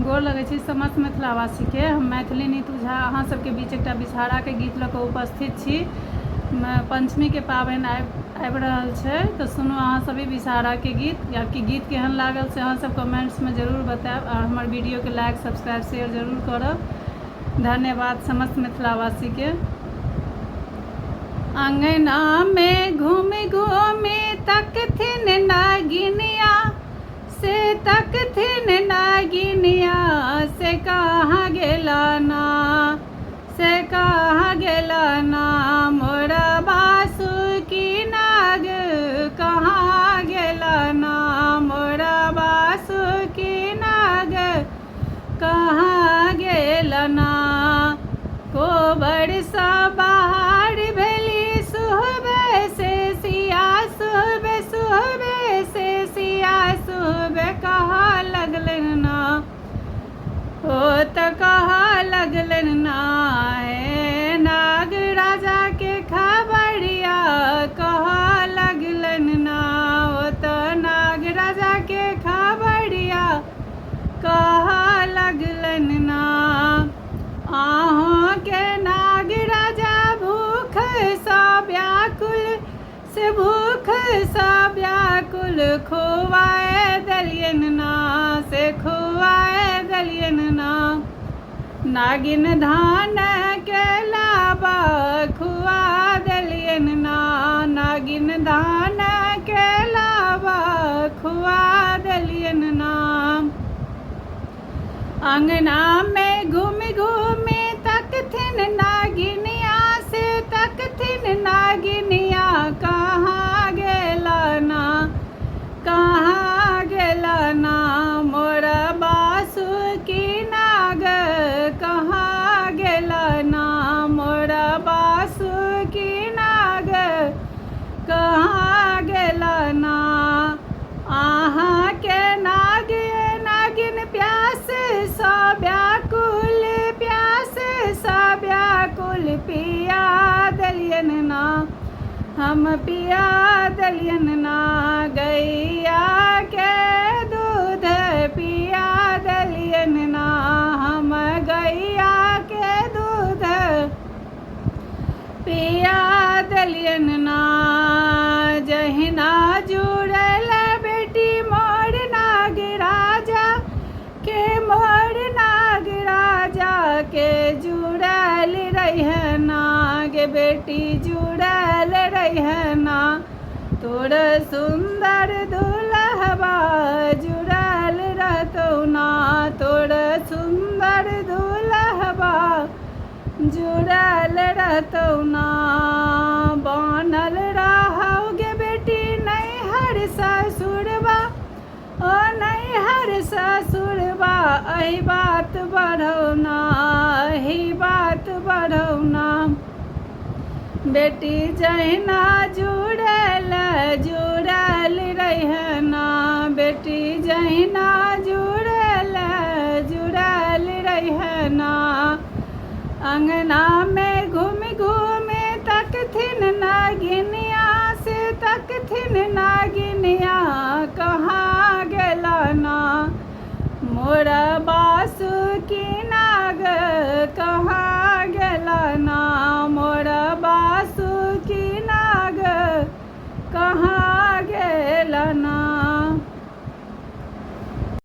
गोर लगै छी समस्त मिथिलावासीके। हम मैथिली नीतू झा अहाँ सबके बीच एकटा विषहाराके गीत लऽ कऽ उपस्थित छी। पञ्चमीके पाबनि आबि रहल छै, तऽ सुनू अहाँ सब ई विषहाराके गीत। या कि गीत केहन लागल से अहाँ सब कमेंट्समे जरूर बतायब आओर हमर वीडियोके लाइक, सब्सक्राइब, शेयर जरूर करब। धन्यवाद समस्त मिथिलावासीके। अङ्गनामे घूमि घूमि तकथिन नागिनिया से, तकथिन नागिनिया से, कहाँ गेला ना, से कहाँ गेला ना, मोरा बासुकी नाग कहाँ गेला ना, मोरा बासुकी नाग कहाँ गेला ना। कोबरसँ बाहर भेली सुहबे से सिया, सुहबे सुहबे से सिया, सुहबे कहऽ लगलनि ना, ओ तऽ कहऽ लगलनि ना, हे नाग राजाके खबरिया कहऽ लगलनि ना, ओ तऽ नाग राजाके खबरिया कहऽ लगलनि ना। अहाँके नाग राजा भूखसँ व्याकुल से, भूखसँ व्याकुल खुआए देलियनि ना, से खुआए देलियनि ना, नागिन धान के लाबा खुआ देलियनि ना, नागिन धान के लाबा खुआ देलियनि ना। अङ्गनामे घूमि घूमि तकथिन नागिनिया से, तकथिन नागिनिया कहाँ गेला ना, कहाँ गेला ना, मोर बासुकी नाग कहाँ गेला ना, मोर बासुकी नाग कहाँ गेला ना। अहाँके नाग नागिन प्याससँ व्याकुल, प्याससँ व्याकुल पिया देलियनि ना, हम पिया देलियनि ना, गैयाके दूध पिया देलियनि ना, हम गैयाके दूध पिया देलियनि ना। जहिना जुड़ल बेटी मोर नाग राजा के, मोर नाग राजा के जुड़ल रहिहे नाग बेटी जुड़ल रहिहे ना, तोर सुन्दर दुल्हबा जुड़ल रहतौ ना, तोर सुन्दर दुल्हबा जुड़ल रहतौ ना। बनल रहौ गे बेटी नैहर ससुरबा, ओ नैहर ससुरबा, एहि बात बढ़ौ ना, एहि बात बढ़ौ ना। बेटी जहिना जुड़ल जुड़ल रहिहे ना, बेटी जहिना जुड़ल जुड़ल रहिहे ना। अङ्गनामे घूमि घूमि तकथिन नागिनिया से, तकथिन नागिन